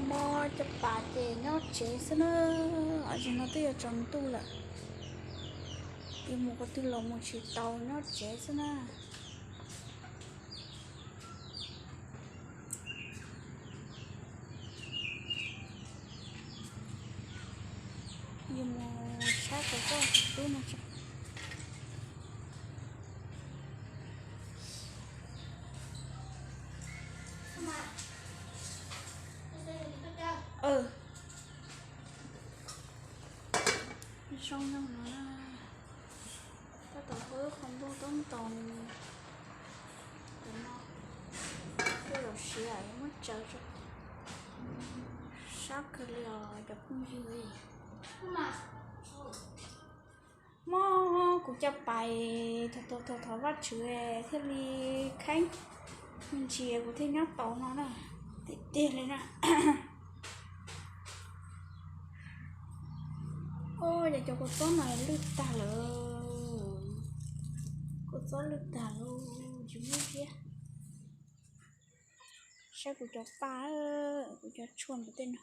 Mob cov pas ces nyob tsev xwb na, tam sim no twb yuav tsaus ntuj lawm, yuav mus qhov twg los mus tsis tau, nyob tsev xwb na. Yuav mus saib qhov txoj tub no tso. Zoo no na, tab tom hu qhov nplooj tob ntoos. Cov no twb los siav, muab tsaws tso. Sab kawg li os cov phooj ywg. Mob kuv caj pas, thov thov Vajtswv thiaj li kheeb me ntsis kuv thiaj nyob tau no na, tiag tiag li na. Ua cas cov kua txob no lwj tag lawm, kua txob lwj tag lawm, tsis muaj ziab. Saib kuv cov pas, kuv cov tshuaj ntawm tej no.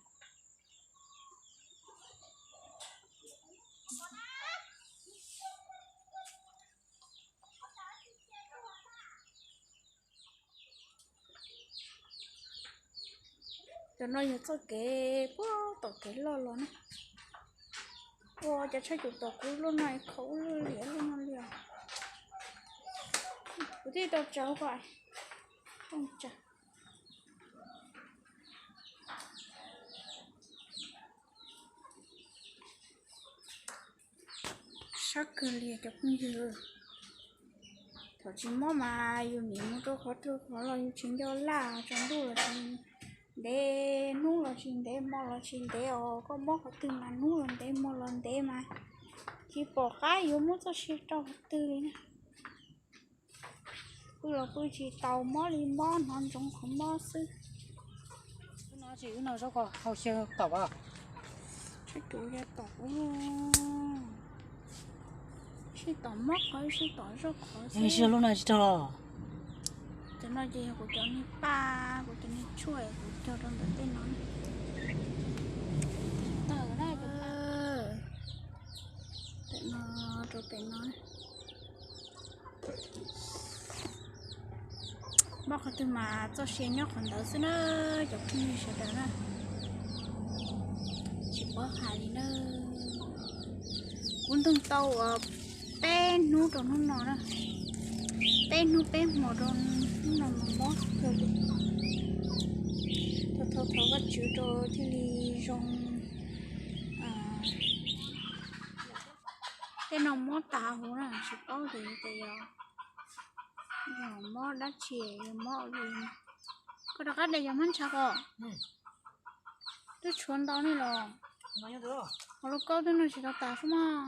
Cov no yog txoj kev puag tom kev loj los na. Ua cas tshaj cum tom kuv lub no khov ub lwj liam lub no li os. Kuv thiaj tau tsaws kom tsa. Sab kawg li cov phooj ywg. Thaum tsis mob mas yus nim mus rau qhov twg qhov los yus tsis nco laj, tsaus ntuj los tsis ntev, hnub los tsis ntev, hmo los tsis ntev os. Koj mob qhov twg mas hnub los ntev hmo los ntev mas tsis pom qab yuav muab txoj sia rau qhov twg li na. Pw los pw tsis tau, mob li mob, hnov ntsoov qhov mob xwb. Lub no tsis, lub no zaub qhov hau xyaw tom as. Sab cuv yog tom ub, sib tom mob qhov sib tom zaub qhov xwb. Lub no tsis rog. Cov no ces yog kuv cov niag paj, kuv cov niag tshuaj kuv cog rau ntawm tej no. Tawm na, pem no rau pem no. Mob qhov twg mas txoj sia nyob qhov ntawd xwb na, cov phooj ywg sawv daws na. Tsis paub hais li na. Kuv ntoog tau uas peb hnub rau hnub no na, peb hnub peb hmo rau hnub no mas mob kawg li. Thov thov Vajtswv rau thiaj li zoo. Tej no mob tas huv na, tsis paub tias yog, yog mob dab tsi, yog mob ua li. Koj rov qab de cov hmab ntsha ko. Twb tshuav ntau ne los. Hauv lub kaub twb noj tsis tau tas xwb mog.